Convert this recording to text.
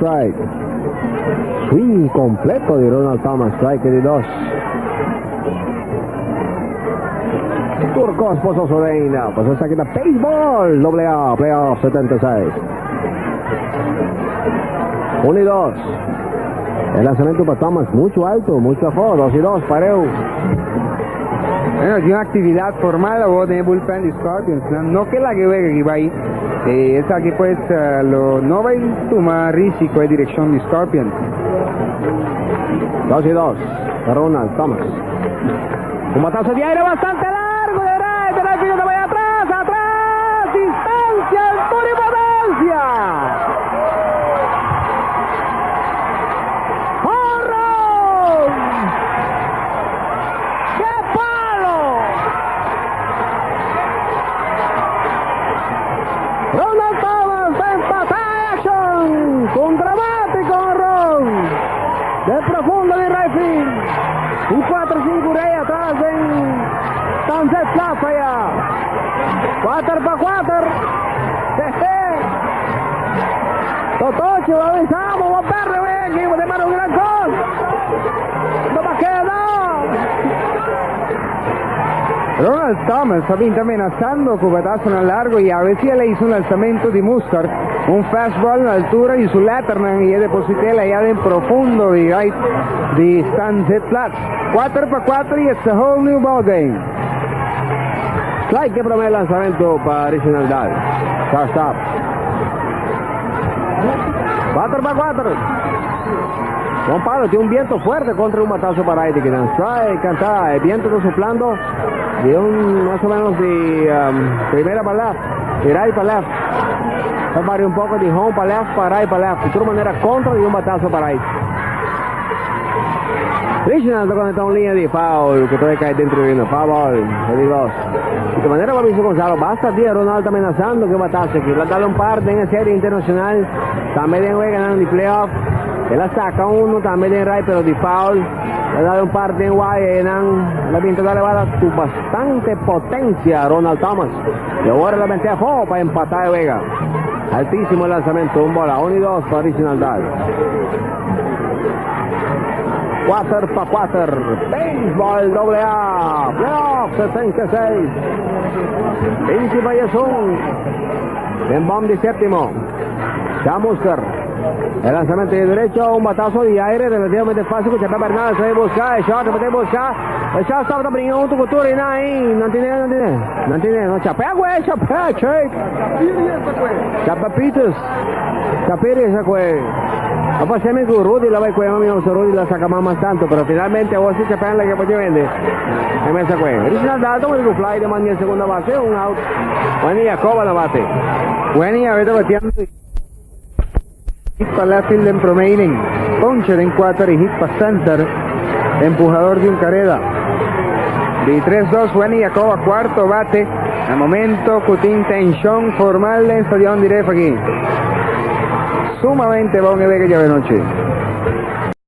Strike. Swing completo di Ronald Thomas. Strike di dos. Turcos Pozo Soreina. Pues esaki ta Baseball Doble A Playoff 76. 1 y 2. El lanzamiento para Thomas, mucho alto, mucho afuera. 2 y 2, pareu. Bueno, tin un actividad formal awor den e bullpen di Scorpions. Nan no ke laga e wega aki bai. Esaki pues lo no bai tuma risico e direccion di Scorpions. 2 y 2 pa Ronald Thomas. Un batazo di aire bastante largo de right, de right field ta bai atras, atras, distancia, altura y potencia. ¡Jonrón! ¡Qué palo! Ronald Thomas ta empatá e accion cu un dramatico honron de profundo di right field. Un 4-5 rey atras den Sunset Plaza ya. 4 pa 4. Jeje. Totochi, bo avisa bo, bo perde wey aki, bo ta manda un gran cos. No ta keda. Ronald Thomas a bin ta menasando cu batazonan largo y awe si el a hizo un lanzamento di Mustard, un fastball na altura di su letternan y e deposit'el aya den profundo di right di Sunset Flats. Cuater pa cuater y it's a whole new ball game. Strike e prome lanzamento pa Reginald Daal. Shortstop. Cuater pa cuater. Juan Pablo tin un biento fuerte contra un batazo pa right aki nan. Strike canta. E biento ta soplando di un mas o menos di primera pa left, di right pa left. Ta varia un poco di home pa left pa right pa left. Di tur manera contra di un batazo pa right. Reginald ta conecta un linea di foul cu ta cay dentro di foul ball. E di dos. Di manera pa bisa Gonzalo, basta dia Ronald ta menazando cu e batazo aki. El a dal un par den e serie internacional. Tambe den weganan di playoff. El a saca uno tambe den right pero di foul. El a dal un par den wire y nan el a bin ta dal e bala cu bastante potencia Ronald Thomas. Y awor el a bente afo pa empata e wega. Altisimo el lanzamento, un bola, 1 y 2 pa Reginald Daal. 4 pa 4, Baseball doble A, playoff 76. 20 pa 11. Den bom di séptimo. Chamusker. E lanzamento di derecho, un batazo di aire relativamente fácil ku Chapé Bernal se busca, e short se busca, e shortstop ta bringa hunto ku tur y nan, nan tiene, nan tiene, nan tiene, no Chapé güey, Chapé, che. Chapé Peters, Chapé esa güey. A pasemi ku Rudy la bai kue mami oso Rudy la saca mas tanto, pero finalmente awor si Chapé la que poche vende. E mesa kue. Reginald Dalton with fly de man en segunda base, un out. Wendy Jacoba na bate. Wendy a ta bateando hit pa left field den prome inning. Ponche den cuater y hit pa center. Empuhador di un careda. Di 3-2 Wendy Jacoba cuarto bate. Na momento cu tin tension formal den stadion di Ref aki. Sumamente bon e wega djawe nochi.